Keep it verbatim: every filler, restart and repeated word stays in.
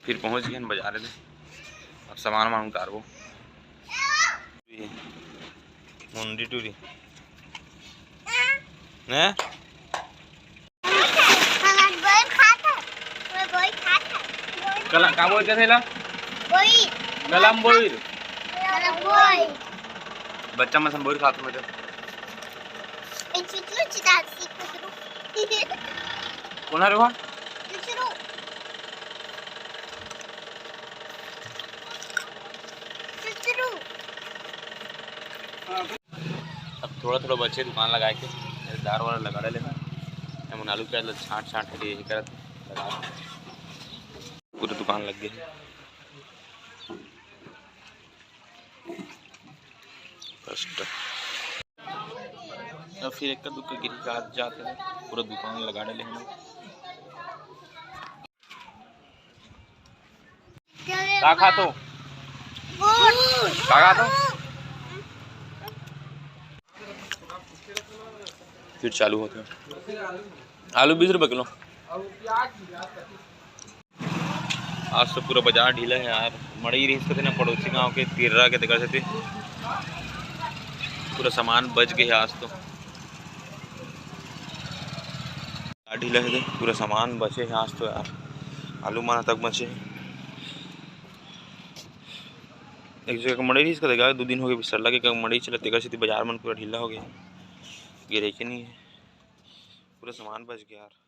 फिर पहुंच गए बाजार में, अब सामान वामान उतारबो। मुंडी टूरी। हैं? हमर बोर खात है, हमर बोर खात है। कला-, का बोलते थे ला? बोर। कलम बोर। कलम बोर। बच्चा मन बोर खात हो बेटा। ए चुचू चिता सीख कौन है रे वहाँ? चुचरू। चुचरू। अब थोड़ा थोड़ा बचे दुकान लगाए के, दार वार लगा डाले ना। हमन आलू प्याज ला छांट छांट के ये करत लगा, पूरा दुकान लग गए। कष्ट। अब फिर एक दुख गिर जात जात है, पूरा दुकान लगा डाले हैं। का खात हो? का खात हो? फिर चालू होते हैं। आलू बीस रुपये किलो। आज तो पूरा बाजार ढीला है यार, मड़ई रहिस कथे ना पड़ोसी गांव के तिर्रा के, तेकर सेती पूरा सामान बच गए आज तो। ढीला है, पूरा सामान बचे है आज तो यार, आलू मन तक बचे है। एक जगह के मड़ई रहिस कथे, दू दिन हो गए बिसरला के मड़ई चलत, तेकर सेती बाजार मन पूरा ढीला हो गए, गिरे के नहीं है, पूरा सामान बच गया यार।